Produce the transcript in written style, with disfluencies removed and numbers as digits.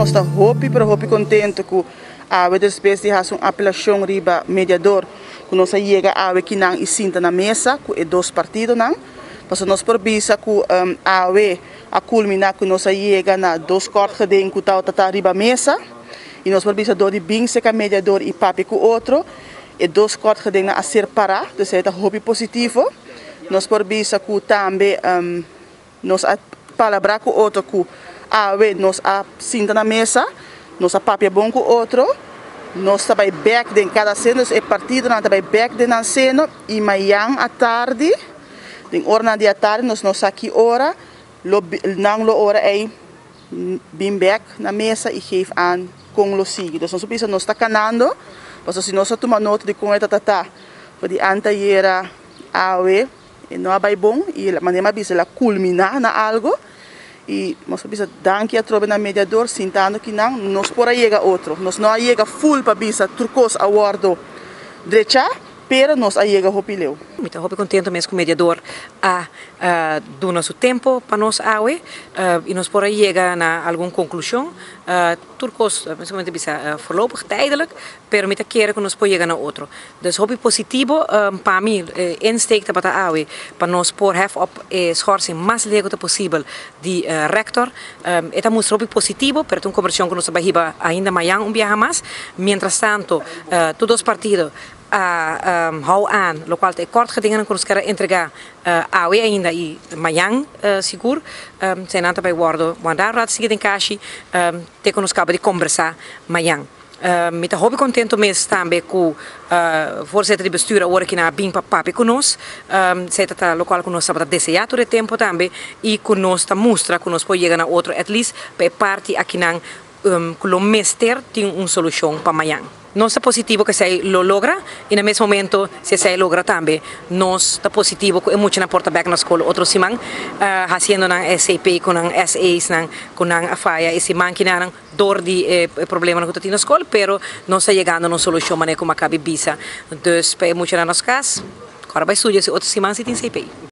Nos ta hopi pero hopi contento cu awe, despues di haci un apelacion riba mediador, cu nos a yega awe kinan y sinta na mesa cu e dos partidonan. Paso nos por bisa cu awe a culmina cu nos a yega na dos kort geding cu ta riba mesa. Y nos por bisa, door di bin serca mediador y papia cu otro, e dos kort geding a ser para, dus e ta hopi positivo. Nos por bisa cu tambe nos a palabra cu otro cu awe nos a sinta na mesa, nos a papia bon cu otro, nos ta bay back den cada seno, e partidonan ta bay back den nan seno y mañan atardi, den ora di atardi, nos no sa ki ora, lo, nan lo ora ey bin back na mesa y geef aan con lo sigui. Dus nos bisa nos ta canando, paso si nos tuma nota di con e ta for di antayera awe, e no a bay bon y manera m'a bisa, el a culmina na algo y nos bisa danki atrobe na mediador. Sintando kinan, nos por a yega otro. Nos no a yega full pa bisa tur cos a wordo drecha, pero nos a yega hopi leu. Mi ta hopi contento mes cu mediador a duna su tempo pa nos awe y nos por a yega na algun conclusion. Tur cos, principalmente bisa voorlopig, tijdelijk, pero mi ta kere cu nos por yega na otro. Dus hopi positivo pa mi, insteek tabata awe pa nos por hef op schorsing mas leu posibel di rector. E ta mustra hopi positivo, pero un conversacion cu nos ta bay hiba ainda mañan un biaha mas. Mientras tanto, tur dos partido a hou aan, locual e kort gedingen cu nos kier entrega awe ainda y mañan sigur, esey nan ta bay wordo warda rato sigui den kashi, te cu nos caba di conversa mañan. Mi ta hopi contento mes tambe cu voorzitter di bestuur awor aki a bin pa papia cu nos. Esey ta locual cu nos tabata desea tur e tempo tambe y cu nos ta mustra cu nos por yega na otro, at least pa parti akinan cu lo mester tin un solucion pa mañan. Nos ta positivo cu esey lo logra y na mes momento, si esey logra tambe, nos ta positivo cu mucha nan por ta back na scol otro siman, haciendo nan SCP cu nan SA's nan cu nan a faya e siman kinan door di problema cu tin na scol, pero nos ta yegando na un solucion manera cu m'a caba di bisa. Dus pa mucha nan nos cas, awor bay studia si otro siman si tin CP.